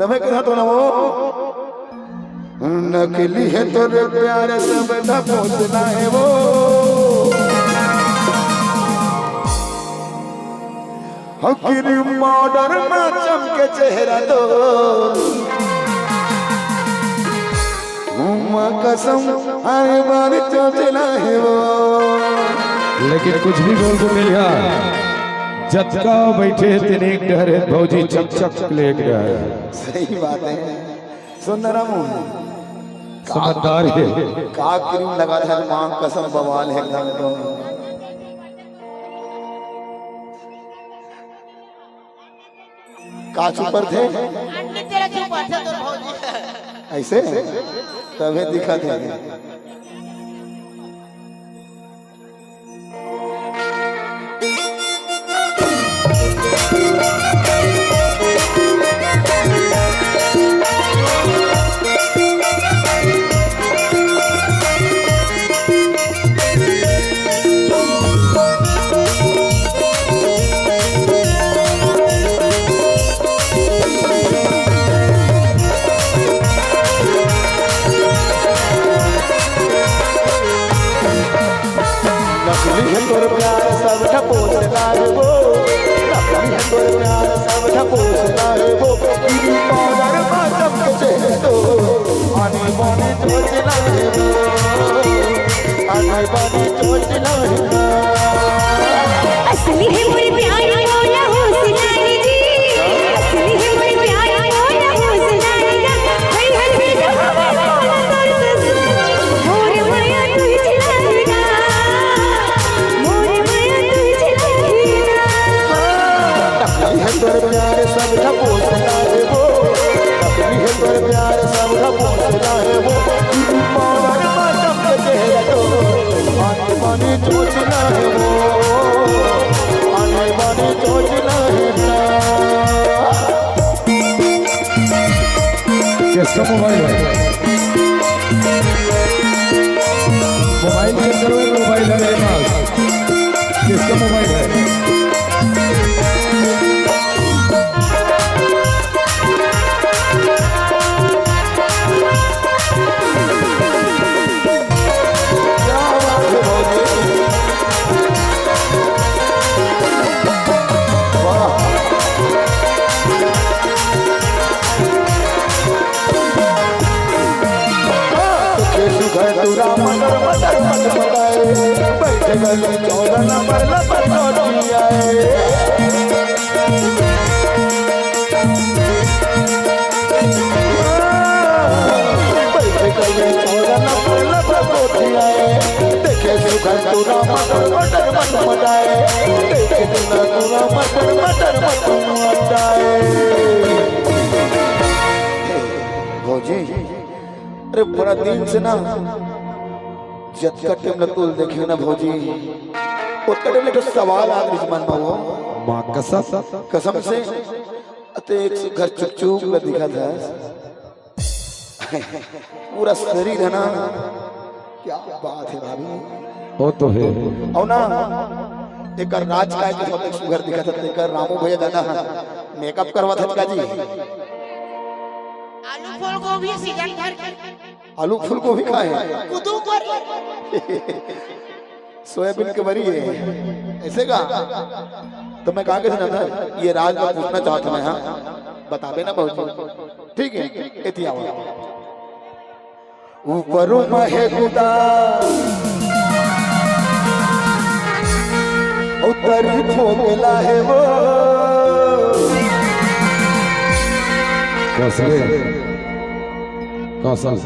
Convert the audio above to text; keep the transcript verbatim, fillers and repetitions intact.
तभे कहा तो ना वो, नकली है तोर प्यार, सब ढपोसना है वो। हो क्रीम पाउडर में चमके चेहरा तो, माँ कसम, हर बार चोचला है वो। लेकिन कुछ भी बोल के मिल गया, जतका बैठे तेन एक डहर हे भौजी, चक चक ले एक डहर हे। सही बात है। सुंदरम समझदार हे। का क्रीम लगा था, माँ कसम बवाल है एकदम तो। का छुपर थे? अंडी तेरा छुपर थे तोर भौजी। ऐसे? तभे दिखा थे। नकली है तोर प्यार, सब ढपोसना है वो। नकली है तोर प्यार, सब ढपोसना है वो। क्रीम पाउडर में चमके चेहरा तो, आने बाने चोचला है वो। आने बाने चोचला है वो। असली है मोर प्यारी मोला होशियारी जी। असली है मोर प्यारी मोला होशियारी जी। हई हई हई हई हई हई। मोर माया तुझ लागे ना, मोर माया तुझ लागे ना। नकली है तोर प्यार, सब ढपोसना है वो। नकली है तोर प्यार, सब ढपोसना है वो। पावन बाटम के चेहरा तो, आने बाने चोचला है वो। आने बाने चोचला है ना। किसका मोबाइल है? मोबाइल चेक करो, मोबाइल है मेरे पास। किसका मोबाइल है? क्या बात है भौजी। वाह। खेसु घर टूरा मटर मटर मट मटाए, बैठ गली चौदह नंबर लपट लौटी आए। बैठ गली चौदह नंबर लपट लौटी आए। देखे सुघर टूरा मटर मटर मट मटाए, देखे सुघर टूरा मटर मटर मट मटाए। भौजी, अरे बड़ा दिन से ना जतका टेम ल तोल देखे ना भौजी, ओतका टेम ले एक सवाल आत रिहिस मन म वो। माँ कसम। कसम से, अते एक घर चुक चुक ल दिखा था। पूरा शरीर है ना, क्या बात है भाभी। वो तो है। अउ ना, एकर राज काय के सबले सुघर दिखत हे, तेकर रामू भैया दादा ह मेकअप करवा था का जी। आलू फूल गोभी सीजन भर के। आलू फूल गोभी का है? कुदू पर। सोयाबीन के बरी है, ऐसे का? तो मैं कहा के ना था, ये राज में पूछना चाहता मैं, हाँ, बताबे ना बहुत। ठीक है, एती आवा। ऊपर में है गुदा, उतर फोगला है वो। कौशल, कौशल।